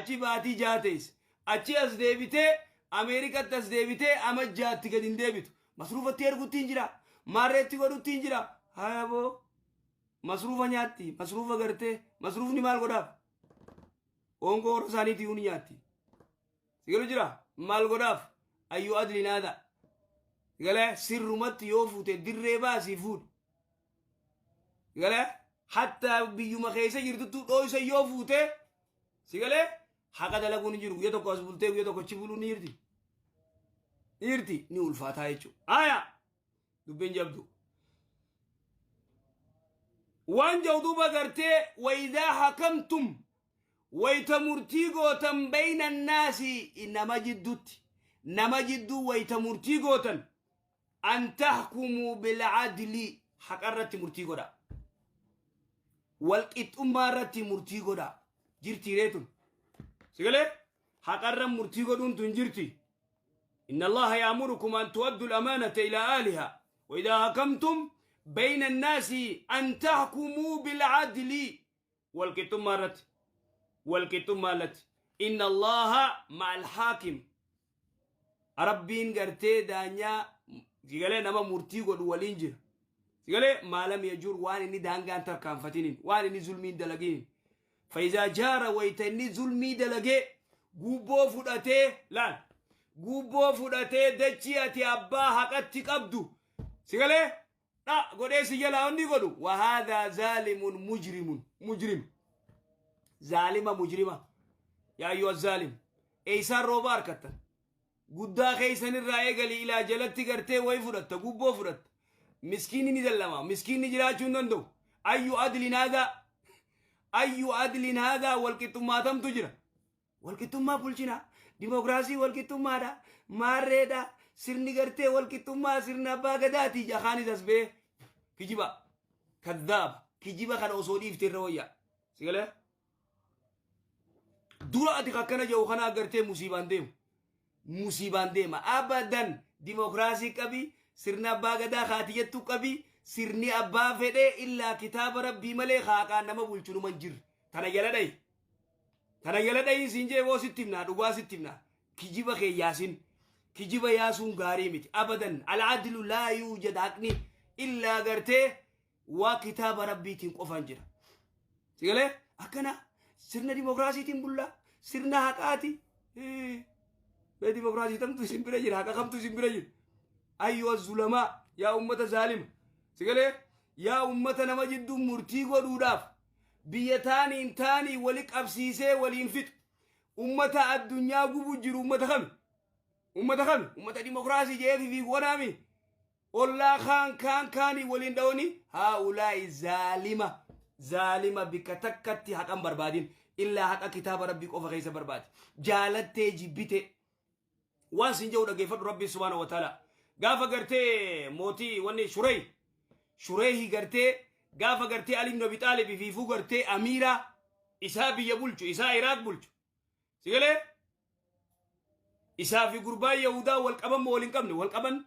Achi baatii 6 teesse. Achi as deebitee Ameerikatti as deebitee ama 6tti gad hin deebitu. Masruufatti ergutti hin jira. Maarreetti godhutti hin jira. Haya boo. Masruufa nyaatti. Masruufa gartee. Masruufni maal godhaaf? Hoongoo warra isaaniitii ni nyaatti. Sigalu jira. Maal godhaaf? Ayyuu adli naada. Galee sirrumatti yoo fuute dirree baasii fuudhi. Galee hatta biyyuma keessa jirtuttu dhooysa yoo fuute si galee haqa dalaguun hin jiru. Guyya tokko as bultee guyya tokko achi buluun ni jirti. Ni jirti ni ulfaataa jechuudha. Aya dubbiin jabdu. Waan jedhu duuba gartee wayidaa hakamtum wayta murtii gootan bayna naasi nama jidduutti nama jidduu wayta murtii gootan an tahkumuu bilcadli haqa irratti murtii godha. Walqixxummaa irratti murtii godha. Jirtii reetun. Sigalee haqa irra murtii godhuun tun jirti. إن الله يأمركم أن تؤدوا الأمانة إلى أهلها وإذا حكمتم بين الناس أن تحكموا بالعدل والقطمة رت والقطمة لت إن الله مع الحاكم Rabbiin gartee daanyaa sigalee nama murtii godhu waliin jira. Sigalee maalam yajuur waan inni daangaan tarkaanfatiniin waan inni zulmiin dalaginiin. Fayizaa jaara wayita inni zulmii dalagee gubboo fudhatee laal gubboo fudhatee dachii ati abbaa haqatti qabdu sigalee dha godhee si jalaa onni godhu wahaadhaa zaalimun mujrimun mujrim zaalima mujrima yaa ayyuha zaalim eeysaan rooba harkattan guddaa keeysan irraa eegali ilaa jalatti gartee wayi fudhatta gubboo fudhatta miskiinni ni dallama miskiinni jiraachuu hin danda'u ayyu adlin haadaa ayyu adlin haadaa walqixxummaatamtu jira walqixxummaa bulchinaa dimokiraasii walqixxummaadha maarreedha sirni gartee walqixxummaa sirna abbaa gadaati jakaanis as bee kijiba kaddaaba kijiba kana osoo dhiifte irra wayyaa sigalee dura ati akkana jedhu kana agartee musiibaan deemu musiibaan deema abadan dimokiraasii qabi sirna abbaa gadaa kaati jettu qabi sirni abbaa fedhee illaa kitaaba rabbii malee haaqaan nama bulchu numa hin jirre tana jala dhayi tana jala dhayi siin jee boo sitti himnaa dhugaa sitti himnaa kijiba kee yaasin kijiba yaasuun gaarii miti abadan al'adlu laa yuujad haqni illaa gartee waa kitaaba rabbiitiin qofaan jira. Sigalee akkana sirna dimokiraasiitiin bullaa sirna haqaati. Mee dimokiraasii tamtu isin bira jira haqa kamtu isin bira jira. Ayyuha zulamaa yaa ummata zaalima. Sigalee yaa ummata nama jidduu murtii godhuudhaaf biyya taaniin taanii wali qabsiisee waliin fixu. Ummata addunyaa gubu jiru ummata kami? Ummata kami? Ummata dimokiraasii jedhee fiigu kanaami. Ollaa kaan kaan kaanii waliin dhawanii haa'ulaa'i zaalima zaalima bikka takkatti haqan barbaadin illaa haqa kitaaba rabbii qofa keessa barbaadi jaalattee jibbite waan sin jedhu dhaggeeffadhu rabbii subhaanahu wa ta'ala gaafa gartee mootii wanni shurey shureehi gartee gaafa gartee Ali ibn Abi Xaalib fiifuu gartee amiira isaa biyya bulchu isaa Iraaq bulchu sigalee Isaa fi gurbaan Yahudaa wal qaban moo wal hin qabne? Wal qaban.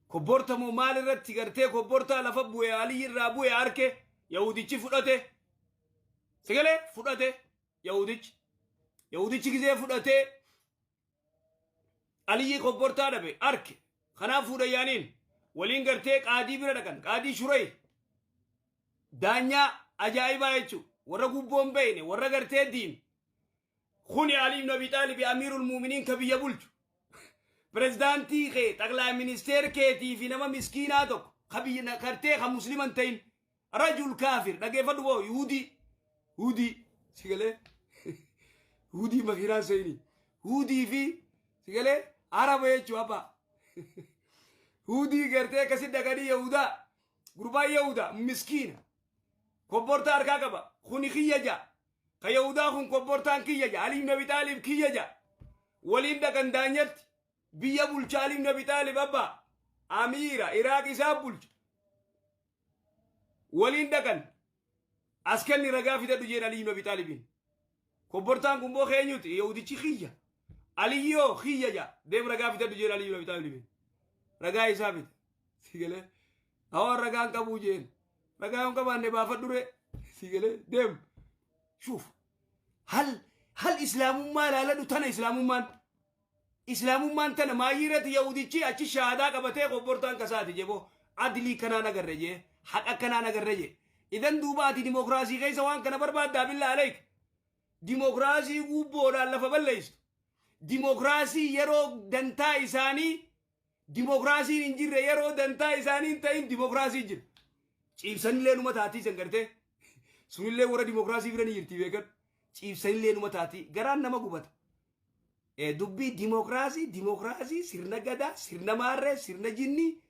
Kobborta moo maal irratti gartee kobbortaa lafa bu'e Aliyyi irraa bu'e arke Yahudichi fudhate. Sigalee fudhate Yahudichi. Yahudichi gizee fudhatee Aliyyi kobbortaa dhabe arke. Kanaaf fuudha yaaniin waliin gartee qaadii bira dhaqan qaadii Shurey. Daanyaa ajaa'ibaa jechuudha. Warra gubboon beeyne warra gartee diin. Kuni Ali ibn Abi Xaalib Amiirul Muuminiin ka biyya bulchu. Pirezidaantii kee xaqlaa ministeer keetii fi nama miskiinaa tokko ka biyya kartee ka muslima hin ta'in. Rajul kaafir dhageeffadhu boo Yihudii. Hudii sigalee Hudii makiinaan seeni. Hudii fi sigalee Araba jechuu abbaa. Hudii gartee akkasi dhaqanii Yahudaa. Gurbaan Yahudaa miskiina. Kobbortaa harkaa qaba. Kuni kiyya ja'a. Ka Yahudaa kun kobbortaan kiyya ja'a. Ali ibn Abi Xaalib kiyya ja'a. Waliin dhaqan daanyatti. Biyya bulcha Ali ibn Abi Xaalib abbaa. Amiira Iraaq isaa bulcha. Waliin dhaqan. As kenni ragaa fidadhu jeen Ali ibn Abi Xaalibiin. Kobbortaan kun boo keenyuti Yahudichi kiyya. Aliyyoo kiyya ja'a. Deem ragaa fidadhu jeen Ali ibn Abi Xaalibiin. Ragaa isaa fide. Si galee. Hawaan ragaan qabuu jeen. Ragaa yoo hin qabaanne baafadhu ree. Si galee deem. Shuuf. Hal hal islaamummaa ilaaladhu tana islaamummaan. Islaamummaan tana maayyirratti yahudichi achi shahaadaa qabatee qobbortaan kasaati jeboo adlii kanaan agarre jee haqa kanaan agarre jee. Idan duuba ati dimokiraasii keessa waan kana barbaaddaa billaa aleek. Dimokiraasii guubboodhaan lafa balleessitu. Dimokiraasii yeroo dantaa isaanii dimokiraasiin hin jirre yeroo dantaa isaanii hin ta'in dimokiraasii jira. Ciibsanillee numa taatii san gartee. Sunillee warra dimokiraasii bira ni jirti beekan. Ciibsanillee numa taatii garaan nama gubata. Dubbii dimokiraasii dimokiraasii sirna gadaa sirna maarree sirna jinnii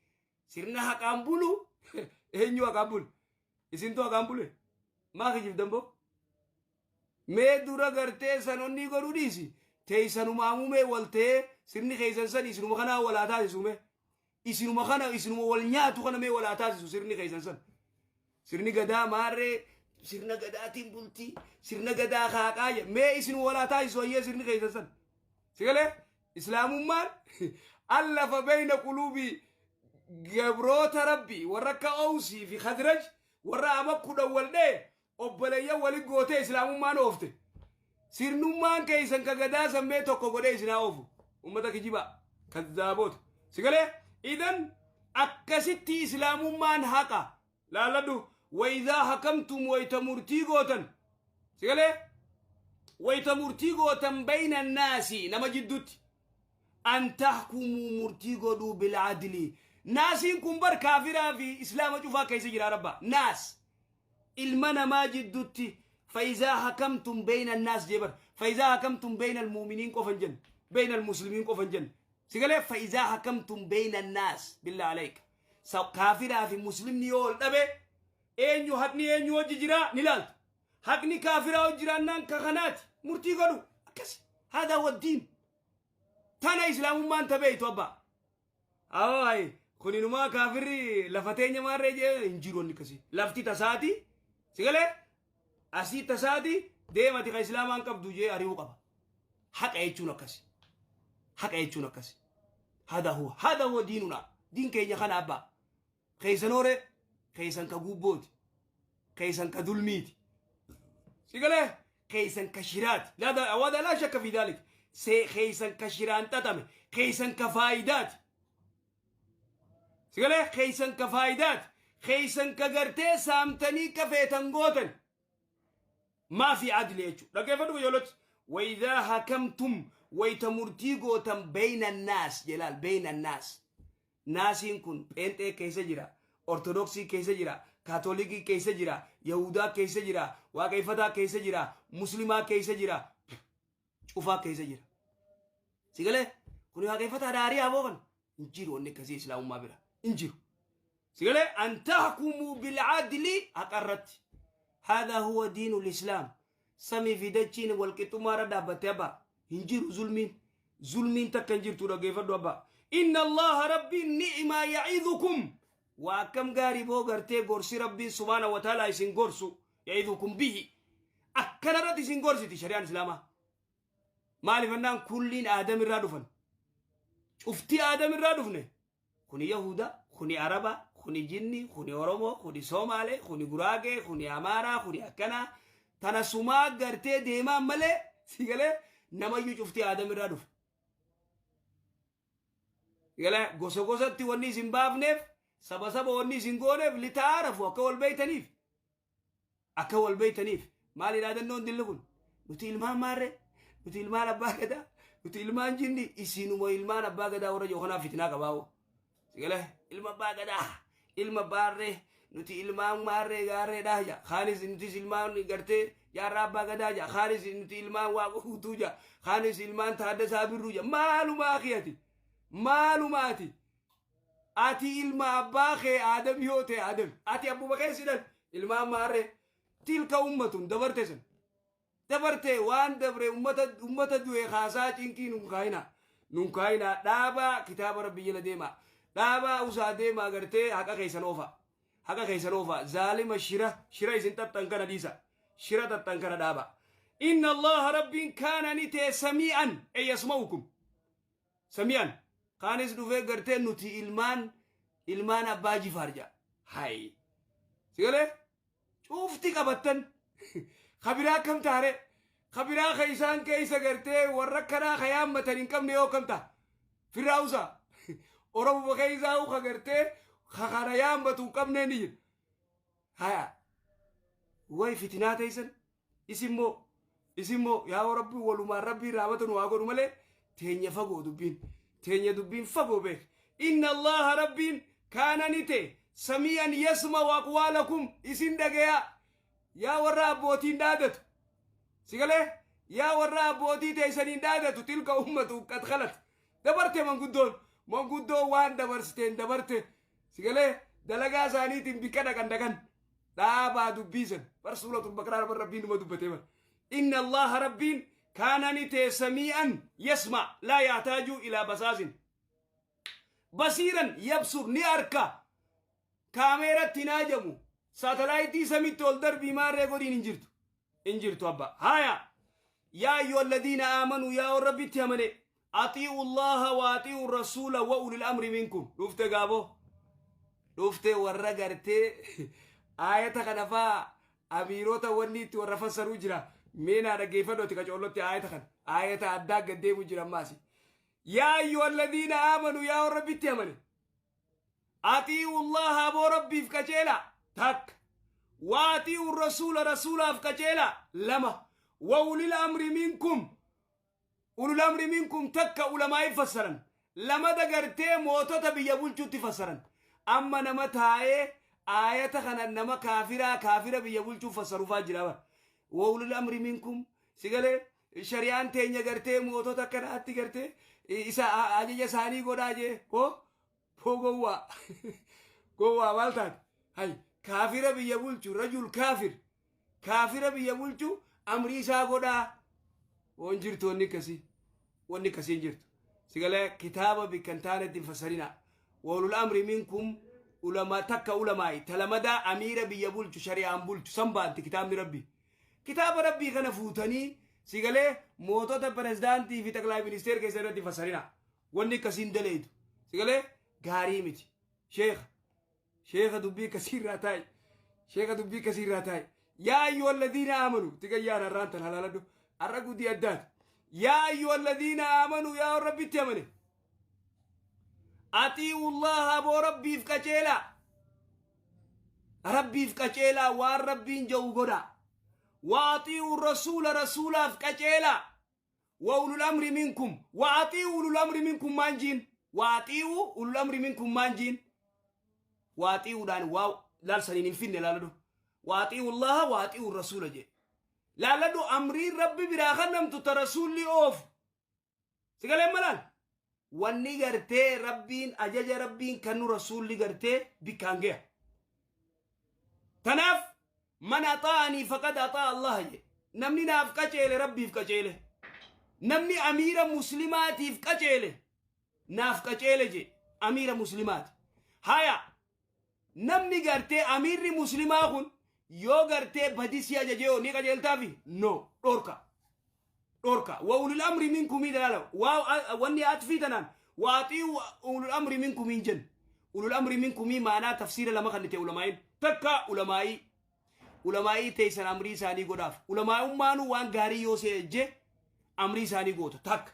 sirna haqaan bulu eenyu haqaan bulu isintu haqaan bule maa kijibdan boo mee dura gartee sanonni godhuu dhiisi teeysanumaamuu mee wal ta'ee sirni keessan san isinuma kanaa walaa taasisu mee isinuma kana isinuma wal nyaatu kana mee walaa taasisu sirni keessan san sirni gadaa maarree sirna gadaatiin bultii sirna gadaa kaaqaa jedhe mee isinuma walaa taasisu hayyee sirni keessan san sigalee islaamummaan allafa beeyna quluubii gabroota rabbii warra akka Owsii fi Khazraj warra ama 10 wal dha'e obboleeyyan wali gootee islaamummaan oofte. Sirnummaan keessan ka gadaa sammee tokko godhee isin haa oofu. Ummata kijibaa kazzaaboota. Sigalee idan akkasitti islaamummaan haqa laalladhu wayidhaa hakamtum wayita murtii gootan. Sigalee wayita murtii gootan bayna naasi nama jidduutti. An tahkumuu murtii godhuu bil'adli. Naasiin kun bar kaafiraa fi islaama cufaa keessa jira rabba. Naas. Ilma namaa jiddutti fayizaa hakamtum beeyna naas jee bar. Fayizaa hakamtum beeyna almuuminiin qofa hin jenne. Beeyna almuslimiin qofa hin jenne. Sigalee fayizaa hakamtum beeyna naas billaa aleeka. Kaafiraa fi muslimni yoo ol dhabe eenyu haqni eenyu hojji jiraa ni laaltu. Haqni kaafiraa hojji jiraannaan ka kanaati murtii godhu akkasi. Haadaa waddiin. Tana islaamummaan tabeeytu abbaa. Awaayi kun inumaa kaafirri lafa teenya maarree jee hin jiru wanni akkasii. Lafti tasaati si galee asii tasaati deemati ka islaamaan qabdu jee ari'uu qaba. Haqa jechuun akkasi. Haqa jechuun akkasi. Hada huwa hada huwa diinuna diin keenya kana abbaa. Keessan hooree keessan ka guubbooti. Keessan ka dulmiiti. Si galee keessan ka shiraati. Laa awwaada laa shakka fi daalik. Keessan ka shiraan xaxame. Keessan ka faayidaati. Si galee keessan ka faayidaati. Keessan ka gartee saamtanii ka feetan gootan. Maa fi adli jechuudha. Dhaggeeffadhu ijoollotti. Wayidhaa hakamtum wayita murtii gootan beeyna naas jelaal beeyna naas. Naasiin kun pheenxee keessa jira, ortodoksii keessa jira, kaatolikii keessa jira, yahudaa keessa jira, waaqeffataa keessa jira, muslimaa keessa jira, cufaa keessa jira. Si galee kun waaqeffataa daarii aboo kan hin jiru wanni akkasii islaamummaa bira hin jiru. Si galee an tahkumuu bil'adli haqa irratti. Haadaa huwa diinul islaam. Samii fi dachiin wal qixxummaa irra dhaabbatte abbaa. Hin jiru zulmiin. Zulmiin takka hin jirtu dhaggeeffadhu abbaa. Inna Allaha rabbiin ni'imaa ya'idukum. Waa akkam gaarii boo gartee gorsi rabbiin subhaana wa ta'ala isin gorsu ya'idukum bihi. Akkana irratti isin gorsiti shari'aan islaamaa. Maaliif jennaan kulliin aadam irraa dhufan. Cuftii aadam irraa dhufne. Kuni Yahuda, kuni Araba, kuni Jinni, kuni Oromoo, kuni Soomaalee, kuni Guraagee, kuni Amaaraa, kuni akkanaa. Tana sumaa gartee deemaa malee si galee namayyuu cuftii Aadam irraa dhufe. Galee gosa gosatti wanni isin baafneef saba saba wanni isin gooneef litaarafu akka wal beeytaniif. Akka wal beeytaniif maali dhaadannoon dilli kun nuti ilmaan maarree nuti ilmaan abbaa gadaa nuti ilmaan jinni isinuma ilmaan abbaa gadaa warra jiru kanaaf fitinaa qabaa'u sigalee ilma abbaa gadaa ilma baarree nuti ilmaan maarree gaarreedhaa ja kaanis nutis ilmaan gartee jaarraa abbaa gadaa ja kaanis nuti ilmaan waaqa guutuu ja kaanis ilmaan taaddasaa birruu ja maalumaa kiyati maalumaati Ati ilma abbaa kee Aadam yoo ta'e Aadam. Ati abbuma kee si dhal. Ilmaan maarree. Tilka ummatun dabarte san. Dabarte waan dabre ummata ummata du'e kaasaa cinqii nun kaayina. Nun kaayina dhaabaa kitaaba rabbi jala deemaa. Dhaabaa usaa deemaa gartee haqa keessan oofa. Haqa keessan oofa. Zaalima shira shira isin xaxxan kana dhiisa. Shira xaxxan kana dhaaba. Inna Allaha rabbiin kaana ni ta'e samii'an e yasma'ukum. Sami'an kaanis dhufee gartee nuti ilmaan ilmaan abbaa jifaar jedha. Hay. Si galee? Cuufti qabattan. Kabiraa akkam taare? Ka biraa ka isaan keessa gartee warra akkanaa ka yaammatan hin qabne yoo kam ta'a? Firraawusa. Oromuma keessaa ka gartee ka kana yaammatu hin qabne ni jira. Haya. Way fitinaa teessan isimmoo isimmoo yaa Rabbi, walumaan Rabbii raamata nu haa godhu malee, teenya fagoo dubbiin, teenya dubbiin fagoo beek. Inna Allaha, Rabbiin, kaana, ni ta'e, samii'an yasma'u aqwaalakum, isin dhagayaa. Yaa warra abbootiin dhaadatu, sigalee, yaa warra abbootii teessaniin dhaadatu, tilka ummatu qad khalat, dabarte. Manguddoon waan dabarsiteen dabarte. Sigalee, dalagaa isaaniitiin bikka dhaqan dhaqan dhaabaa dubbiisan bar. Suuratul Baqaraa bar Rabbiin numa dubbatee bar. Inna Allaha, Rabbiin, kaana, ni ta'e, samii'an yasma, laa yahtaaju ilaa basaasin, basiiran yabsur, ni arka. Kaameeratti hin hajamu, saatalaayitii samitti ol darbii maarree godhiin hin jirtu, hin jirtu abba. Haya, yaa ayyuha alladhiina aamanuu, yaa Rabbitti amane, axii'u Allaha wa axii'u rasuula wa ulil amri minkum. Dhufte gaaboo, dhufte. Warra gartee aayata kana faa amiirota wanni itti warra fassaruu jira. Mee naa dhaggeeffadhu ati qacoollotti aayata kana, aayata addaa gad deemu jira ammaasi. Yaa ayyuha alladhiina aamanuu, yaa Rabbitti amane, axii'u Allaha, aboo Rabbiif qaceela, takka, wa axii'u rasuula, rasuulaaf qaceela, lama, wa ulil amri minkum. Ulul amri minkum takka ulamaa'i fassaran, lama dagartee mootota biyya bulchuutti fassaran. Amma nama taa'ee aayata kana nama kaafiraa, kaafira biyya bulchuu fassarufaa jira bara. Wa ulul amri minkum, sigalee, shari'aan teenya gartee mootota akkanaatti gartee isa ajaja isaanii godhaa jee. Hoo hoo, gowwaa, gowwaa, maal taate? Hay, kaafira biyya bulchu, rajul kaafir, kaafira biyya bulchu amrii isaa godhaa waan jirtu. Wanni akkasii, wanni akkasii hin jirtu. Sigalee, kitaaba bikkan taanetti hin fassarina. Wa ulul amri minkum ulama takka ulamaa'i talamadaa amiira biyya bulchu, shari'aan bulchu san baanti kitaabni Rabbii. Kitaaba Rabbii kana fuutanii, sigalee, mootota pirezidaantii fi xaqlaa ministeer keessa irratti fassarina. Wanni akkasiin daleetu, sigalee, gaarii miti. Sheekha, sheekha, dubbii akkasii irraa taa'i. Sheekha, dubbii akkasii irraa taa'i. Yaa ayyuha alladhiina aamanu, tigayyaan har'aan tan halaaladhu, har'a gudii addaati. Yaa ayyuha alladhiina aamanu, yaa Rabbitti amane, axii'u Allaha, aboo Rabbiif qaceelaa, Rabbiif qaceelaa, waan Rabbiin jedhu godhaa, wa axii'u rasuula, rasuulaaf qaceelaa, wa ulul amri minkum. Wa axii'u ulul amri minkum maan jiin? Wa axii'u ulul amri minkum maan jiin? Wa axii'uudhaan waa laalsaniin hin finne. Laaladhu, wa axii'u Allaha wa axii'u rasuula jee. Laaladhu, amriin Rabbi biraa kannamtu ta rasuulli oofu. Sigaleen malaan wanni gartee Rabbiin ajaja Rabbiin kannu rasuulli gartee bikkaan gaya. Tanaaf man axaa'anii faqad axaa'a Allaha jedhe. Namni naaf qaceele Rabbiif qaceele, namni amiira muslimaatiif qaceele naaf qaceele jedhe. Amiira muslimaati. Haya, namni gartee amiirri muslimaa kun yoo gartee badisii ajajee ni qajeeltaafi? No, dhorka, dhorka. Wa ulul amri minkumii dalaala waa wanni atfii tanaan wa axii'u ulul amri minkumiin jennu. Ulul amri minkumii maanaa tafsiira lama kan ta'e ulamaa'in. Takka, ulamaa'ii teessan amrii isaanii godhaaf. Ulamaa'ummaanuu waan gaarii yoo see ejje amrii isaanii goota, takka.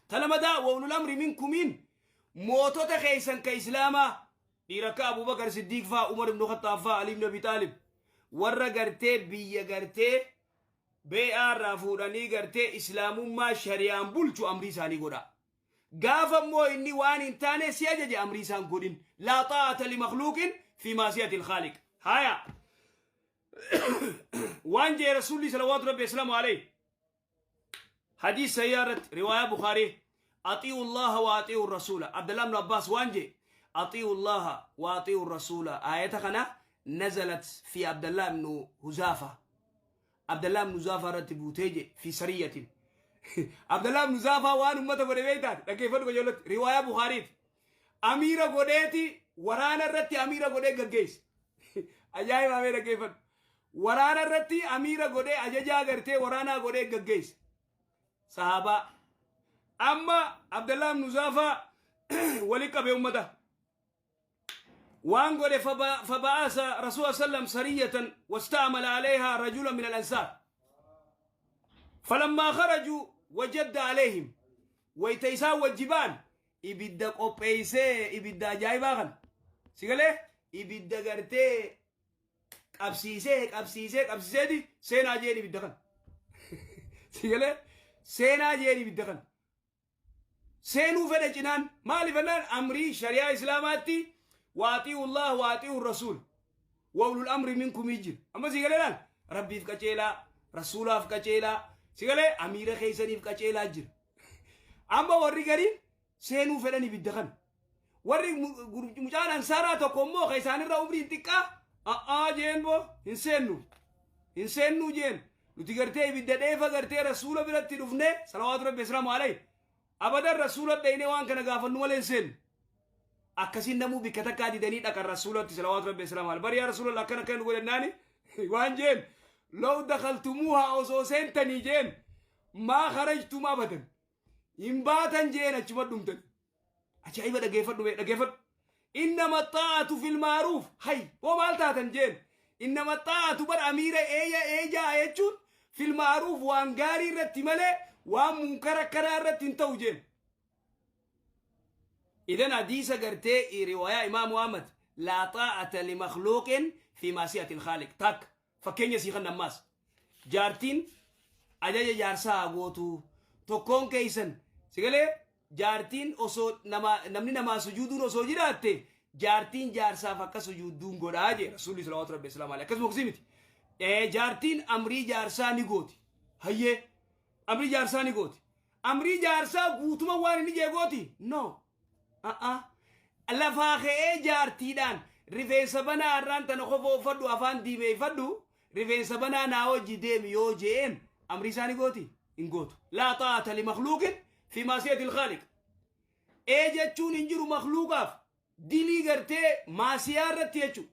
Talamadaa, wa ulul amri minkumiin mootota keessan ka islaamaa, dhiira akka Abubakar Siddiiq faa, Umar ibnu Khattaab faa, Ali ibn Abi Taalib, warra gartee biyya gartee bee'aa irraa fuudhanii gartee islaamummaa shari'aan bulchu amrii isaanii godha. Gaafa immoo inni waan hin taane si ajaje amrii isaan godhin. Laa xaa'ata li makhluuqin fi maasiyati ilkhaaliq. Haya, waan jee Rasuulli salawaatu Rabbi islaamu alayhi hadiis sayyaa irratti, riwaayaa Bukaarii: axii'u Allaha wa axii'u rasuula. Abdallah ibn Abbaas waan jee: axii'u Allaha wa axii'u rasuula, aayata kana nazalat fi Abdallah ibn Huzaafa, Abdallah ibn Huzaafa irratti buutee je, fi sariyatin. Abdallah ibn Huzaafa waan ummata godhe beektaati? Dhaggeeffadhu qajeelatti, riwaayaa Bukaariiti. Amiira godheeti, waraana irratti amiira godhee gaggeesse. Ajaa'iba! Mee dhaggeeffadhu. Waraana irratti amiira godhee, ajajaa gartee waraanaa godhee gaggeesse sahaabaa. Amma Abdallah ibn Huzaafaa wali qabe ummata. Waan godhe, faba'asa rasuula sallam sariyatan wasta'amala alayha rajula min al-ansaar. Falammaa kharajuu wajadda alayhim, wayta isaan wajji ba'an ibidda qopheeysee, ibidda ajaa'ibaa kana si galee, ibidda gartee qabsiisee qabsiisee qabsiiseeti seenaa jeen. Ibidda kana si galee, seenaa jeen. Ibidda kana seenuu fedhe cinaan. Maaliif jennaan, amrii shari'aa islaamaatti وأطيعوا الله وأطيعوا الرسول وأولو الأمر منكم jira. Amma si galee laal, rabbiif qaceelaa, rasuulaaf qaceelaa, si galee, amiira keeysaniif qaceelaa jira. Amma warri gariin seenuu fedhan ibidda kana. Warri mucaan ansaaraa tokko immoo ka isaanirra umriin xiqqaa, "A'aa," jeen, "boo hin seennu, hin seennu," jeen. "Nuti gartee ibidda dheefa gartee rasuula biratti dhufne, salawaatu rabbi islaamu alayhi, abadan rasuula dheyne waan kana gaafannu malee hin seennu." Akkasiin namuu bikka takkaa didanii dhaqan rasuulatti, salawaatu rabbi islaamu alayhi. "Bari yaa rasuula, akkana akkana nu godhannaani," waan jeen, "لو دخلتموها," osoo seentanii jeen, "ما خرجتم أبدا," hin baatan jeen, achuma dhumtan. Ajaa'iba! Dhageeffadhu mee, dhageeffadhu. إنما الطاعة في المعروف. Hay boo, maal taatan jeen. إنما الطاعة bar amiira eeya eejaa jechuun في المعروف, waan gaarii irratti malee waan munkara karaa irratti hin ta'u jeen. Idan hadiisa gartee riwaayaa imaamu Ahmad, لا طاعة لمخلوق في معصية الخالق. Tak fakkeenya sii kan ammaas, jaartiin ajaja jaarsaa gootu tokkoon keeysan sigalee, jaartiin osoo nama namni namaa sujuuduun osoo jiraatte, jaartiin jaarsaaf akka sujuuduun godhaa jee rasuulli salawaatu rabbi islaam alayhi. Akkasuma kusii miti, jaartiin amrii jaarsaa ni gooti. Hayyee, amrii jaarsaa ni gooti. Amrii jaarsaa guutuma waan inni jee gooti? No, lafaa ka'ee jaartiidhaan "Rifeensa banaa har'aan tana qofa uffadhu, afaan diimeeffadhu, rifeensa banaa naa hojii deemi" yoo je'een, amrii isaa ni gooti? Hin gootu. لا طاعة لمخلوق في معصية الخالق. Ee jechuun hin jiru makluuqaaf dilii gartee maasiyaa irratti jechu.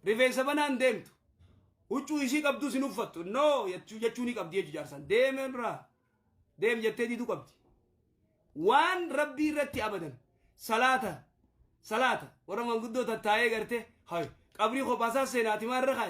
Rifeensa banaan deemtu, huccuu isii qabdus hin uffattu, no jechuu ni qabdi jechu. Jaarsan "Deemeen irraa deem" jettee diduu qabdi. Waan rabbii irratti abadan. Salaata, salaata warra manguddoo tattaa'ee gartee hay qabrii kophaasaa seenaati maarra kaa'e.